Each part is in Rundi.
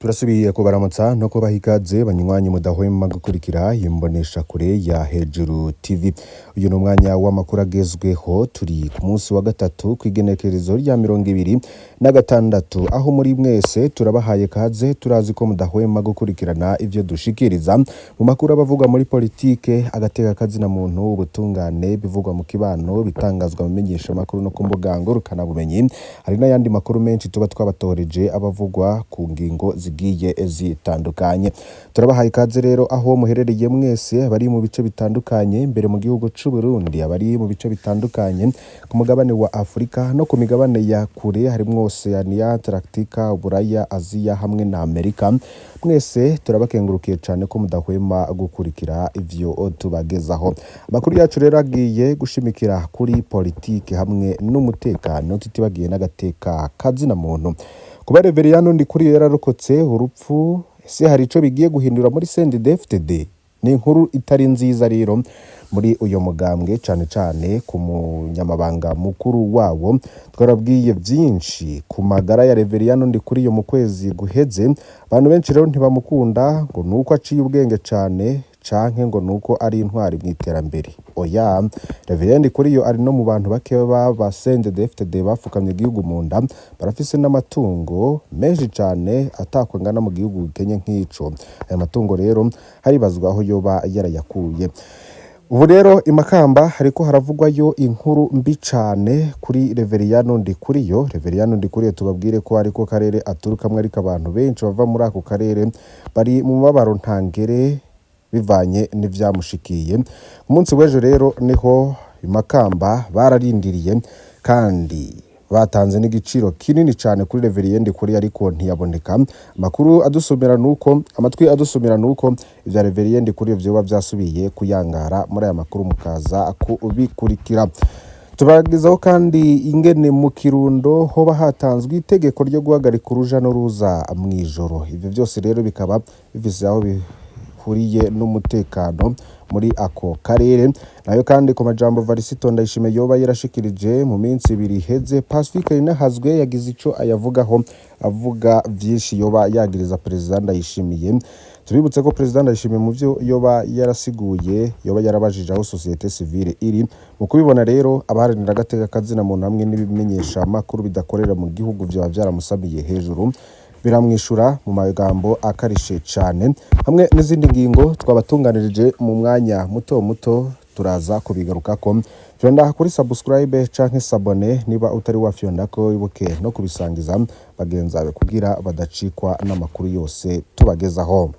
Turasubiye kubaramutsa no kubaha ikaze banywanyi mudahwema gukurikira imboneshakure ya Hejuru TV. Uyu ni umwanya w'amakuru agezweho, turi ku munsi wa gatatu kw'igenekerezo rya 26, aho muri mwese turabahaye kaze. Turazi ko mudahwema gukurikirana ivyo dushikiriza mu makuru abavugwa muri politike, agateka kazina muntu, ubutungane, bivugwa mu kibano, bitangazwa mu menyeshamakuru no ku mbuga ngurukanabumenyi. Hari n'ayandi makuru menshi tuba twabatoreje abavugwa ku ngingo zigiye zitandukanye. Turabahaye ikaze rero aho muherereye mwese, abari mu bice bitandukanye imbere mu gihugu c'u Burundi, abari mu bice bitandukanye ku mugabane wa Afurika no ku migabane ya kure harimwo Oceania, Antarctica, Uburaya, Aziya hamwe na Amerika. Mwese turabakengurukiye cane ko mudahwema gukurikira ivyo tubagezaho. Amakuru yacu rero agiye gushimikira kuri politike hamwe n'umutekano, tutibagiye n'agateka kazina muntu. Kuba Reveriyano Ndikuriyo yararokotse urupfu, ese hari ico bigiye guhindura muri CNDD-FDD? Ni inkuru itari nziza rero muri uyo mugambwe, cane cane ku munyamabanga mukuru wawo. Twarabwiye vyinshi ku magara ya Reveriyano Ndikuriyo mu kwezi guheze. Abantu benshi rero ntibamukunda ngo nuko aciye ubwenge cane canke ngo nuko ari intwari mw'iterambere. Oya, Reveriyano Ndikuriyo ari no mu bantu bake baba CNDD-FDD bafukamye igihugu mu nda, barafise n'amatungo menshi cane atakwa angana mu gihugu gikenye nk'ico. Aya matungo rero haribazwa aho yoba yarayakuye. Ubu rero i Makamba hariko haravugwayo inkuru mbi cane kuri Reveriyano Ndikuriyo. Reveriyano Ndikuriyo tubabwire ko ariko karere aturukamwo, ariko abantu benshi bava muri ako karere bari mu mubabaro ntangere bivanye n'ivyamushikiye. Ku munsi w'ejo rero niho i Makamba bararindiriye kandi batanze n'igiciro kinini cane kuri Reveriyendo Ndikuriyo, ariko ntiyaboneka. Amakuru adusumira nuko amatwi adusumira nuko ivya Reveriyendo Ndikuriyo vyoba vyasubiye kuyangara. Muri aya makuru mukaza kubikurikira. Tubagezaho kandi ingene mu Kirundo hoba hatanzwe itegeko ryo guhagarika uruja n'uruza mw'ijoro. Ivyo vyose rero bikaba bifise aho bihuriye n'umutekano muri ako karere. Nayo kandi ku majambo Varisito Ndayishimiye yoba yarashikirije mu minsi ibiri iheze, Pacifique Ninahazwe yagize ico ayavugaho, avuga vyinshi yoba yagiriza Perezida Ndayishimiye. Tubibutse ko Perezida Ndayishimiye mu vyo yoba yarasiguye yoba yarabajije aho société civile iri. Mu kubibona rero, abaharanira agateka kazina muntu hamwe n'ibimenyesha makuru bidakorera mu gihugu vyoba vyaramusamiye hejuru, biramwishura mu magambo akarishe cane, hamwe n'izindi ngingo twabatunganirije mu mwanya muto muto turaza kubigarukako. Fyonda kuri subscribe canke s'abonner niba utari wafyondako, wibuke no kubisangiza bagenzi bawe kugira badacikwa n'amakuru yose tubagezaho.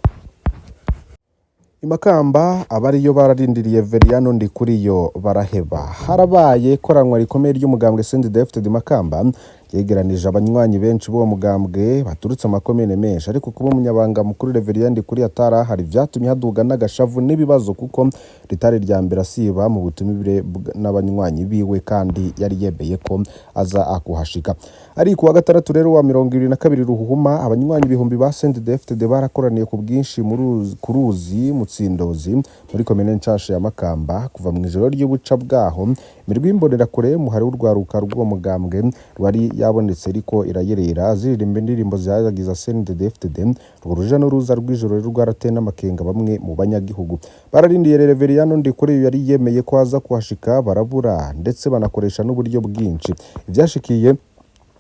I Makamba abariyo bararindiriye Veriyano Ndikuriyo baraheba. Harabaye ikoranwa rikomeye ry'umugambwe CNDD-FDD Makamba, ryegeranije abanywanyi benshi b'uwo mugambwe baturutse amakomine menshi, ariko kuba umunyabanga mukuru Reveriyano Ndikuriyo atarahari vyatumye haduga n'agashavu n'ibibazo, kuko ritari rya mbere asiba mu butumire n'abanywanyi biwe kandi yari yemeye ko aza kuhashika. Ari kuwa gatandatu rero wa 22 Ruhuhuma, abanywanyi ibihumbi ba CNDD-FDD barakoraniye ku bwinshi ku ruzi Mutsindozi muri komine Nshasha ya Makamba. Kuva mu ijoro ry'ubuca bwaho, imirwi y'imbonerakure muhari w'urwaruka rw'uwo mugambwe rwari yabonetse ariko irayerera ziririmba indirimbo zihayagiza CNDD-FDD. Urwo ruja n'uruza rw'ijoro rero rwarateye n'amakenga bamwe mu banyagihugu. Bararindiye Reveriyano Ndikuriyo yari yemeye ko aza kuhashika barabura, ndetse banakoresha n'uburyo bwinshi. Ivyashikiye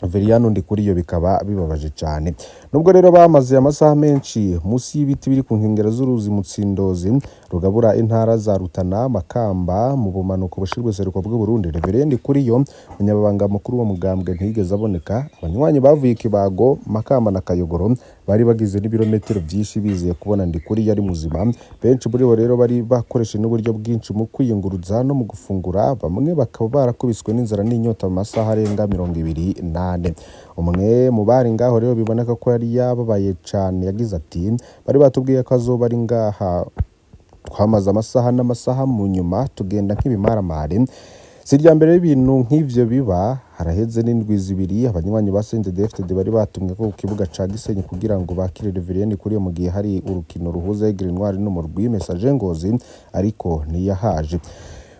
Reveriyano Ndikuriyo bikaba bibabaje cane. Nubwo rero bamaze amasaha menshi musi y'ibiti biri ku nkengero z'uruzi Mutsindozi rugabura intara za Rutana, Makamba mu bumanuko bushira ubuseruko bw'u Burundi, Reveriyendo Ndikuriyo umunyabanga mukuru wa mugambwe ntiyigeze aboneka. Abanywanyi bavuye Kibago, Makamba na Kayogoro bari bagize n'ibirometero vyinshi bizeye kubona Ndikuriyo ari muzima. Benshi muri bo rero bari bakoresheje n'uburyo bwinshi mu kwiyunguruza no mu gufungura, bamwe bakaba barakubiswe n'inzara n'inyota mu masaha arenga 24. Umwe mu bari ngaho rero biboneka ko yari yababaye cane yagize ati: "Bari batubwiye ko azoba ari ngaha, twamaze amasaha n'amasaha, mu nyuma tugenda nk'ibimaramare." Si irya mbere ibintu nk'ivyo biba. Haraheze n'indwi 2 abanywanyi ba CNDD-FDD bari batumwe ko ku kibuga ca Gisenyi kugira ngo bakire Reveriyendo Ndikuriyo mu gihe hari urukino ruhuza Aigle Noir n'umurwi Messager Ngozi, ariko ntiyahaje.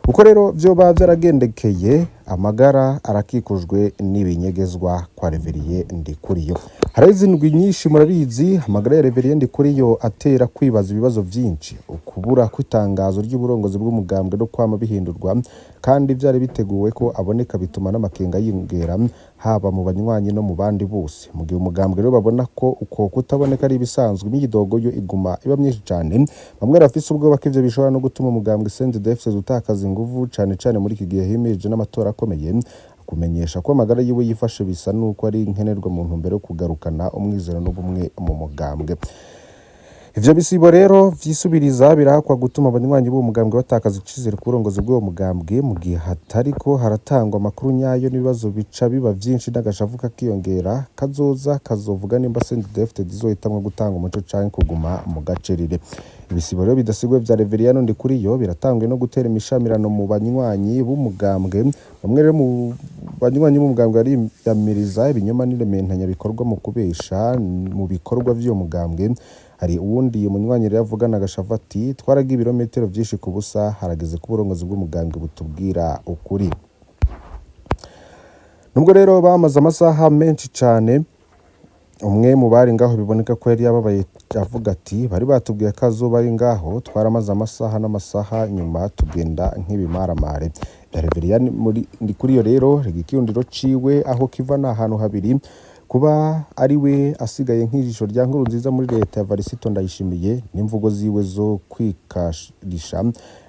Uko rero vyoba vyaragendekeye, amagara arakikujwe n'ibinyegezwa kwa Reveriyendo Ndikuriyo. Haraheze indwi nyinshi, murabizi, amagara ya Reverien Ndikuriyo atera kwibaza ibibazo vyinshi. Ukubura kw'itangazo ry'uburongozi bw'umugambwe no kwama bihindurwa kandi vyari biteguwe ko aboneka bituma n'amakenga yiyongera, haba mu banywanyi no mu bandi bose. Mu gihe umugambwe rero babona ko uko kutaboneka ari ibisanzwe, imyidogo yo iguma iba myinshi cane. Bamwe bafise ubwoba ko ivyo bishobora no gutuma umugambwe CNDD-FDD utakaza inguvu, cane cane muri iki gihe himirije n'amatora akomeye. Kumenyesha ko amagara yiwe yifashe bisa nuko ari nkenerwa mu ntumbero yo kugarukana umwizero n'ubumwe mu mugambwe. Ivyo bisibo rero vyisubiriza birahakwa gutuma abanywanyi b'uwo mugambwe batakaza icizere ku burongozi bw'uwo mugambwe, mu gihe hatariko haratangwa amakuru nyayo n'ibibazo bica biba vyinshi n'agashavu kakiyongera. Kazoza kazovuga nimba CNDD-FDD izohitamwo gutanga umuco canke kuguma mu gacerere. Ibisibo rero bidasiguwe vya Reveriyano Ndikuriyo biratanguye no gutera imishamirano mu banywanyi b'umugambwe. Bamwe rero mu banywanyi b'umugambwe bariyamiriza ibinyoma n'irementanya bikorwa mu kubesha mu bikorwa vy'uwo mugambwe. Hari uwundi munywanyi rero avugana agashavu ati: "Twaragiye ibirometero vyinshi ku busa, harageze ko uburongozi bw'umugambwe butubwira ukuri." Nubwo rero bamaze amasaha menshi cane, umwe mu bari ngaho biboneka ko yari yababaye avuga ati: "Bari batubwiye ko azoba ari ngaho, twaramaze amasaha n'amasaha, nyuma tugenda nk'ibimaramare." Bya Reverien Ndikuriyo rero, igikundiro ciwe aho kiva ni ahantu habiri: kuba ari we asigaye nk'ijisho rya Nkurunziza muri leta ya Varisito Ndayishimiye, n'imvugo ziwe zo kwikarisha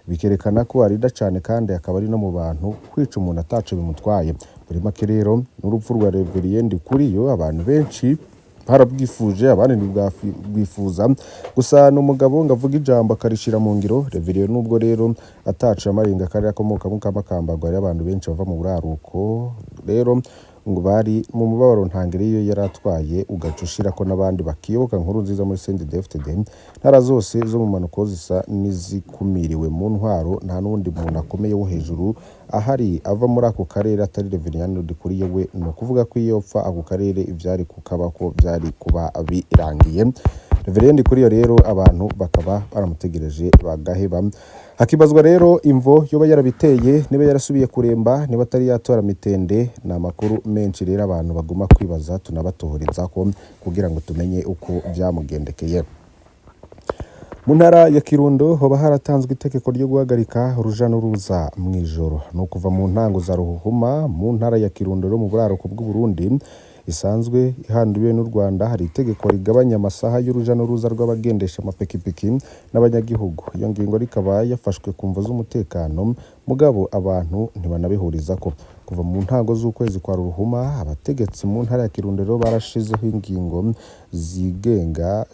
bikerekana ko arida cane, kandi akaba ari no mu bantu kwica umuntu ataco bimutwaye. Muri make rero, n'urupfu rwa Reverien Ndikuriyo abantu benshi barabwifuje, abandi ntibwabwifuza. Gusa ni umugabo ngo avuga ijambo akarishira mu ngiro. Reverien nubwo rero ataco yamaringa akarere akomokamo ka Makamba, ngo hariho abantu benshi bava mu buraruko rero ngo bari mu mubabaro ntangere iyo yari atwaye, ugaca ushirako n'abandi bakiyoboka Nkurunziza muri CNDD-FDD. Ntara zose zo mu manuko zisa n'izikumiriwe mu ntwaro, nta n'uwundi muntu akomeye wo hejuru ahari ava muri ako karere atari Reverien Ndikuriyo we. Ni ukuvuga ko iyo pfa ako karere ivyari kukabako vyari kuba birangiye. Reverien Ndikuriyo rero abantu bakaba baramutegereje bagaheba. Hakibazwa rero imvo yoba yarabiteye, niba yarasubiye kuremba, niba atari yatora mitende. Ni amakuru menshi rero abantu baguma kwibaza, tunabatohoreza ko kugira ngo tumenye uko vyamugendekeye. Mu ntara ya Kirundo hoba haratanzwe itegeko ryo guhagarika uruja n'uruza mw'ijoro. Ni ukuva mu ntango za Ruhuhuma mu ntara ya Kirundo no mu buraruko bw'Uburundi isanzwe ihanduwe n'u Rwanda, hari itegeko rigabanya amasaha y'uruja n'uruza rw'abagendesha amapikipiki n'abanyagihugu. Iyo ngingo rikaba yafashwe ku mvo z'umutekano, mugabo abantu ntibanabihurizako. Kuva mu ntango z'ukwezi kwa Ruhuma, abategetsi mu ntara ya Kirundo rero barashizeho ingingo zigenga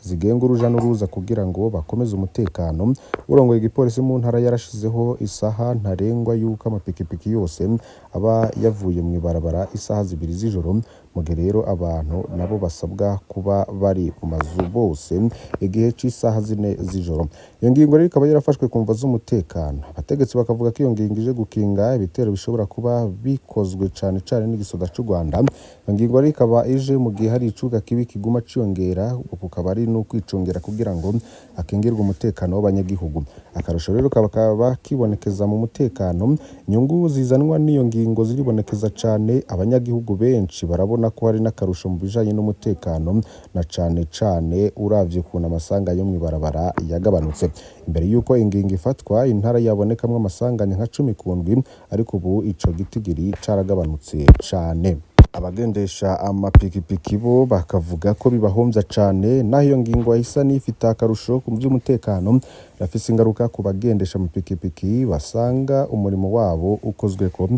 uruja n'uruza kugira ngo bakomeze umutekano. Urongoye igipolisi mu ntara yarashizeho isaha ntarengwa y'uko amapikipiki yose aba yavuye mw'ibarabara isaha 2 z'ijoro, mu gihe rero abantu nabo basabwa kuba bari mu mazu bose igihe c'isaha 4 z'ijoro. Iyo ngingo rero ikaba yarafashwe ku mvo z'umutekano. Abategetsi bakavuga ko iyo ngingo ije gukinga ibitero bishobora kuba bikozwe cane cane n'igisoda c'u Rwanda. Iyo ngingo rero ikaba ije mu gihe hari icuka kibi kiguma ciyongera, uko kukaba ari n'ukwicungera kugira ngo hakingirwe umutekano w'abanyagihugu. Akarusho rero kaba kibonekeza mu mutekano. Inyungu zizanwa n'iyo ngingo ziribonekeza cane, abanyagihugu benshi barabona ko hari n'akarusho mu bijanye n'umutekano, na cane cane uravye ukuntu amasanganya yo mw'ibarabara yagabanutse. Imbere y'uko ingingo ifatwa, intara yabonekamwo amasanganya nka 10 ku ndwi, ariko ubu ico gitigiri caragabanutse cane. Abagendesha amapikipiki bo bakavuga ko bibahomvya cane. Naho iyo ngingo isa n'ifite akarusho ku vy'umutekano, irafise ingaruka ku bagendesha amapikipiki basanga umurimo wabo ukozweko.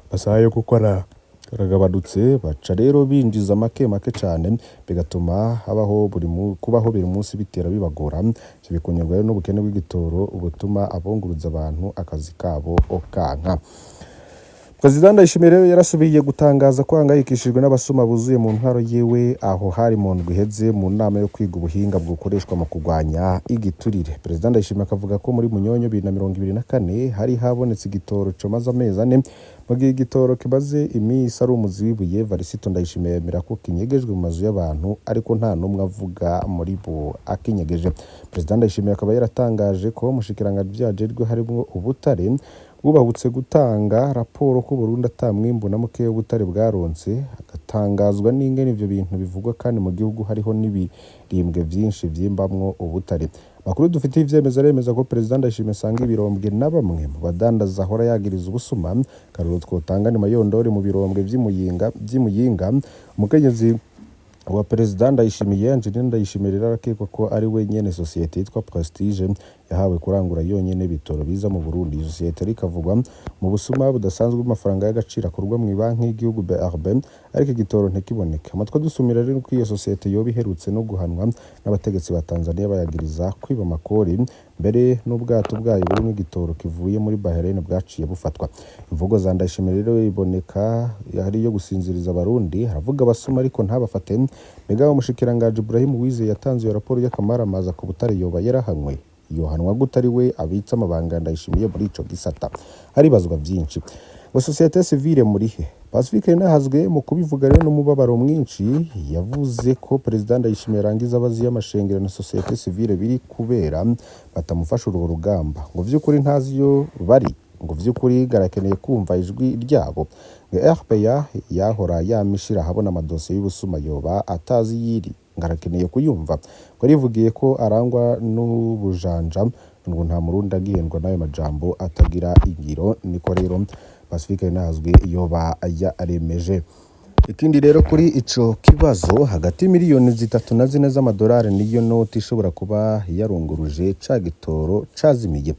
Amasaha yo gukora aragabanutse, baca rero binjiza make make cane, bigatuma habaho buri kubaho buri munsi bitera bibagora. Ivyo bikunyurwa rero n'ubukene bw'igitoro butuma abunguruza abantu akazi kabo kanka. Perezida Ndayishimiye rero yarasubiye gutangaza ko ahangayikishijwe n'abasuma buzuye mu ntwaro yiwe. Aho hari mu ndwi iheze mu nama yo kwiga ubuhinga bwokoreshwa mu kurwanya igiturire. Perezida Ndayishimiye akavuga ko muri Munyonyo 2024 hari habonetse igitoro comaze amezi 4, mu gihe igitoro kimaze imisi ari umuzi w'ibuye. Varisito Ndayishimiye yemera ko kinyegejwe mu mazu y'abantu, ariko nta n'umwe avuga muri bo akinyegeje. Perezida Ndayishimiye akaba yaratangaje ko umushikiranganji vyajejwe harimwo ubutare Bwubahutse gutanga raporo ko Burundi ata mwimbu na mukeya w'ubutare bwaronse, agatangazwa n'ingene ivyo bintu bivugwa kandi mu gihugu hariho n'ibirimbwe vyinshi vyimbamwo ubutare. Amakuru dufitiye ivyemezo aremeza ko Perezida Ndayishimiye asanga ibirombwe na bamwe mu badandaza ahora yagiriza ubusuma. Akarorero twotanga ni Mayondori mu birombwe vy'Imuyinga. Umukenyezi wa Perezida Ndayishimiye, Angelina Ndayishimiye, rero arakekwa ko ari we nyene sosiyete yitwa Prestige yahawe kurangura yonyene ibitoro biza mu Burundi. Iyo sosiyete ariko ikavugwa mu busuma budasanzwe bw'amafaranga y'agaciro akorwa mw'ibanki y'igihugu BRB, ariko igitoro ntikiboneke. Amatwi adusumira rero ko iyo sosiyete yoba iherutse no guhanwa n'abategetsi ba Tanzania bayagiriza kwiba amakori, mbere n'ubwato bwayo burimwo igitoro kivuye muri Bahrain bwaciye bufatwa. Imvugo za Ndayishimiye rero iboneka ari iyo gusinziriza Abarundi, aravuga abasuma ariko ntabafate. Mbega umushikiranganji Ibrahim Uwizeye yatanze iyo raporo y'akamaramaza ku butare yoba yarahanywe? Yohanwa gute ari we abitse amabanga ya Ndayishimiye muri ico gisata? Haribazwa vyinshi. Ngo société civile murihe? Pacifique Nahazwe mu kubivuga rero n'umubabaro mwinshi yavuze ko Perezida Ndayishimiye arangiza abazi y'amashengero na société civile biri kubera batamufasha urwo rugamba. Ngo vy'ukuri ntazi iyo bari, ngo vy'ukuri garakeneye kumva ijwi ryabo. Ngo RPA yahora yamishira ahabona amadosiye y'ubusuma yoba atazi yiri, ngarakeneye kuyumva. Ngo arivugiye ko arangwa n'ubujanja, ngo nta murundi agihendwa n'ayo majambo atagira ingiro. Niko rero Pacifique Nahazwe yoba yaremeje. Ikindi rero kuri ico kibazo, hagati miliyoni 3 na 4 z'amadolari niyo noti ishobora kuba yarunguruje ca gitoro cazimiye.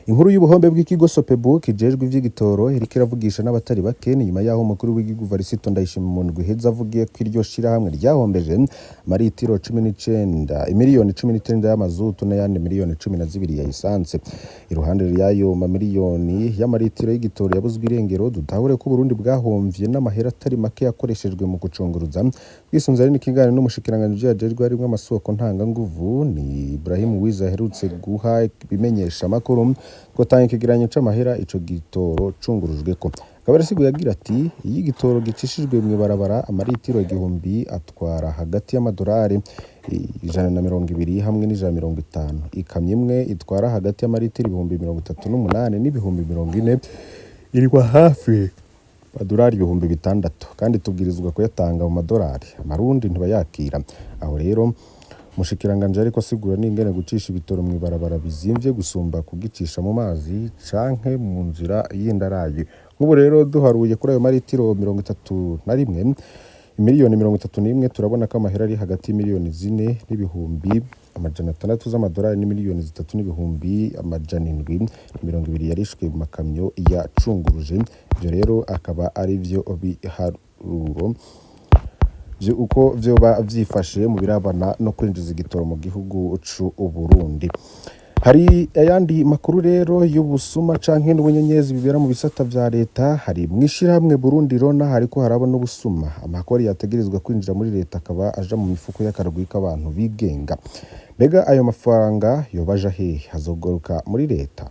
Inkuru y'ubuhombe bw'ikigo Sopebu kijejwe ivy'igitoro iriko iravugisha n'abatari bake. Ni nyuma y'aho umukuru w'igihugu Varisito Ndayishimiye mu ndwi iheze avugiye ko iryo shirahamwe ryahombeje amaritiro 19, imiliyoni 19 y'amazutu n'ayandi miliyoni 12 ya esanse. Iruhande y'ayo mamiliyoni y'amaritiro y'igitoro yabuzwe irengero, dutahure ko Uburundi bwahomvye n'amahera atari make yakoreshejwe mu gucunguruza. Twisunze ari n'ikiganiro n'umushikiranganji ajejwe harimwo amasoko ntanganguvu, ni Ibrahim Uwize, aherutse guha ibimenyesha makuru, gutanga ikigereranyo c'amahera ico gitoro cungurujweko. Akaba yarasiguye agira ati: iyo igitoro gicishijwe mw'ibarabara, amaritiro 1000 atwara hagati y'amadolari 120 hamwe n'150. Ikamyo imwe itwara hagati y'amaritiro 38,000 n'ibihumbi 40 irigwa hafi amadolari 6000, kandi tubwirizwa kuyatanga mu madolari, amarundi ntibayakira. Aho rero umushikiranganji ariko asigura n'ingene gucisha ibitoro mw'ibarabara bizimvye gusumba kugicisha mu mazi canke mu nzira y'indarayi. Nk'ubu rero duharuye kuri ayo maritiro 31, miliyoni 31, turabona ko amahera ari hagati y'imiliyoni 4 n'ibihumbi 600 z'amadolari n'imiliyoni 3 n'ibihumbi 720 yarishwe mu makamyo yacunguruje. Ivyo rero akaba ari vyo biharuro uko vyoba vyifashe mu birabana no kwinjiza igitoro mu gihugu c'Uburundi. Hari ayandi makuru rero y'ubusuma canke n'ubunyenyezi bibera mu bisata vya leta. Hari mw'ishirahamwe Burundi Rona hariko haraba n'ubusuma, amakori yategerezwa kwinjira muri leta akaba aja mu mifuko y'akarwi k'abantu bigenga. Mbega ayo mafaranga yoba aja hehe? Azogaruka muri leta?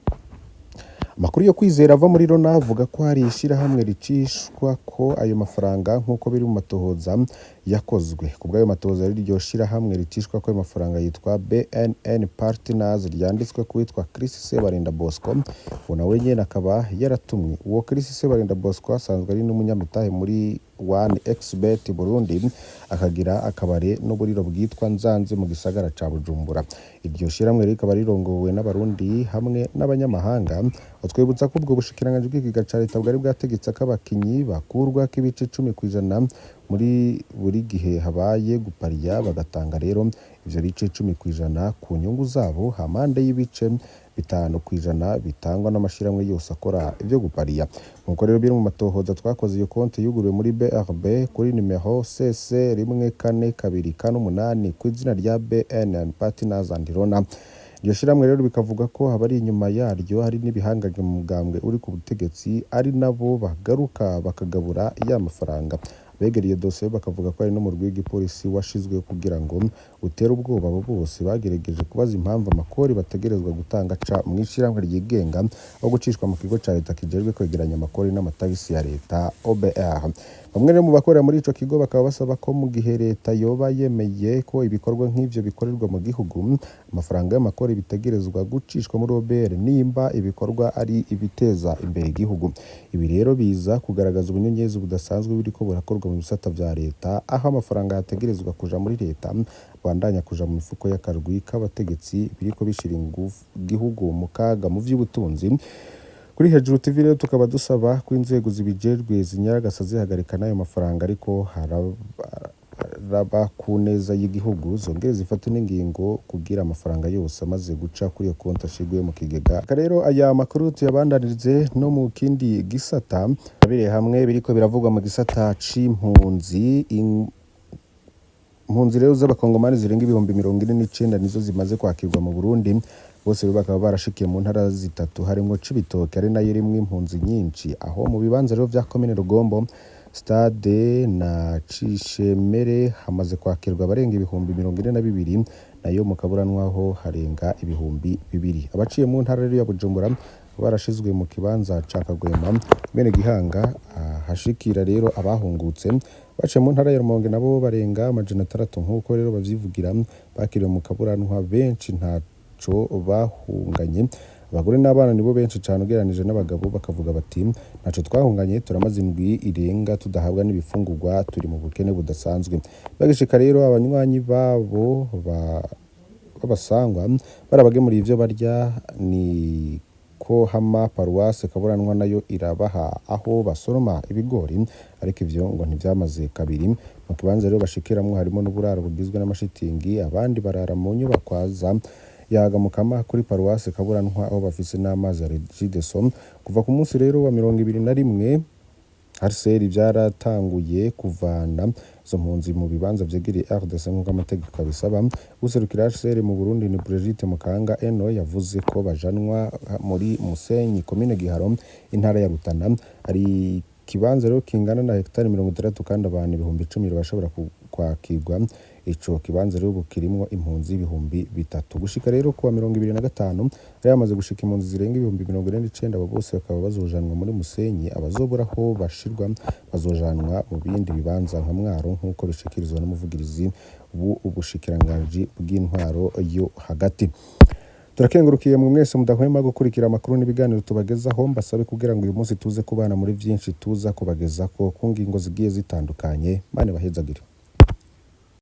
Amakuru yo kwizera ava muri Rona avuga ko hari ishirahamwe ricishwa ko ayo mafaranga, nk'uko biri mu matohoza yakozwe. Ku bw'ayo matohoza rero, iryo shirahamwe ricishwa ko ayo mafaranga yitwa BNN Partners, ryanditswe ku witwa Chris Sebarinda Bosco, uwo nawe nyene akaba yaratumwe. Uwo Chris Sebarinda Bosco asanzwe ari n'umunyamitahe muri One Xbet Burundi, akagira akabare n'uburiro bwitwa Nzanze mu gisagara ca Bujumbura. Iryo shirahamwe rikaba rirongowe n'Abarundi hamwe n'abanyamahanga. Twibutsa ko ubwo bushikiranganji bw'ikigega ca leta bwari bwategetse ko abakinyi bakurwako ibice 10% muri buri gihe habaye gupariya, bagatanga rero ivyo bice 10% ku nyungu zabo, hampande y'ibice 5% bitangwa n'amashirahamwe yose akora ivyo gupariya. Nkuko rero biri mu matohoza twakoze, iyo konti yuguruwe muri BRB kuri nimero CC 14248 ku izina rya BNN Partners and Rona. Iryo shirahamwe rero bikavuga ko abari inyuma yaryo hari n'ibihangange mu mugambwe uri ku butegetsi, ari nabo bagaruka bakagabura ya mafaranga. Begereye dosiye bakavuga ko ari no mu rw'igipolisi washizwe kugira ngo utere ubwoba abo bose bagerageje kubaza impamvu amakori bategerezwa gutanga aca mw'ishirahamwe ryigenga aho gucishwa mu kigo ca leta kijejwe kwegeranya amakori n'amatagisi ya leta OBR. Bamwe rero mu bakorera muri ico kigo bakaba basaba ko mu gihe leta yoba yemeye ko ibikorwa nk'ivyo bikorerwa mu gihugu, amafaranga y'amakori bitegerezwa gucishwa muri OBR nimba ibikorwa ari ibiteza imbere igihugu. Ibi rero biza kugaragaza ubunyonyezi budasanzwe buriko burakorwa mu bisata vya leta, aho amafaranga yategerezwa kuja muri leta bandanya kuja mu mifuko y'akarwi k'abategetsi biriko bishira igihugu mu kaga mu vy'ubutunzi. Kuri Hejuru TV rero tukaba dusaba ko inzego zibijejwe zinyaragasa zihagarika n'ayo mafaranga, ariko haraba ku neza y'igihugu, zongere zifate n'ingingo kugira amafaranga yose amaze guca kuri iyo konti ashirwe mu kigega. Reka rero aya makuru tuyabandanirize no mu kindi gisata biri hamwe biriko biravugwa mu gisata c'impunzi. Impunzi rero z'abakongomani zirenga 49,000 nizo zimaze kwakirwa mu Burundi. Bose rero bakaba barashikiye mu ntara zitatu harimwo Cibitoke, ari nayo irimwo impunzi nyinshi, aho mu bibanza rero vya komine Rugombo, Stade na Cishemere hamaze kwakirwa abarenga 42,000, nayo mu Kaburanwa ho harenga 2000. Abaciye mu ntara rero ya Bujumbura barashizwe mu kibanza ca Kagwema bene Gihanga, ahashikira rero abahungutse. Baciye mu ntara ya Rumonge nabo barenga 600, nk'uko rero bavyivugira, bakiriwe mu Kaburanwa. Benshi ntaco bahunganye, abagore n'abana nibo benshi cane ugereranije n'abagabo. Bakavuga bati: "Ntaco twahunganye, turamaze indwi irenga tudahabwa n'ibifungurwa, turi mu bukene budasanzwe." Bagishika rero, abanywanyi babo b'abasangwa barabagemuriye ivyo barya. Ni ko hama paruwase Kaburanwa nayo irabaha aho basoroma ibigori, ariko ivyo ngo ntivyamaze kabiri. Mu kibanza rero bashikiramwo harimo n'uburaro bugizwe n'amashitingi, abandi barara mu nyubakwa za Yaga Mukama kuri paruwase Kaburanwa, aho bafise n'amazi ya Regideso. Kuva ku munsi rero wa 21, HCR vyaratanguye kuvana izo mpunzi mu bibanza vyegereye RDC nk'uko amategeko abisaba. Userukira HCR mu Burundi ni Brigitte Mukanga Eno, yavuze ko bajanwa muri Musenyi, komine Giharo, intara ya Rutana. Hari ikibanza rero kingana na hegitari 60 kandi abantu 10,000 bashobora kwakirwa. Ico kibanza rero ubu kirimwo impunzi 3000. Gushika rero kuwa 25 hari hamaze gushika impunzi zirenga 49,000. Abo bose bakaba bazojanwa muri Musenyi. Abazobura aho bashirwa bazojanwa mu bindi bibanza nka Mwaro, nk'uko bishikirizwa n'umuvugirizi w'ubushikiranganji bw'intwaro yo hagati. Turakengurukiye mu mwese mudahwema gukurikira amakuru n'ibiganiro tubagezaho. Mbasabe kugira ngo uyu munsi tuze kubana muri vyinshi tuza kubagezako ku ngingo zigiye zitandukanye. Mane bahezagire.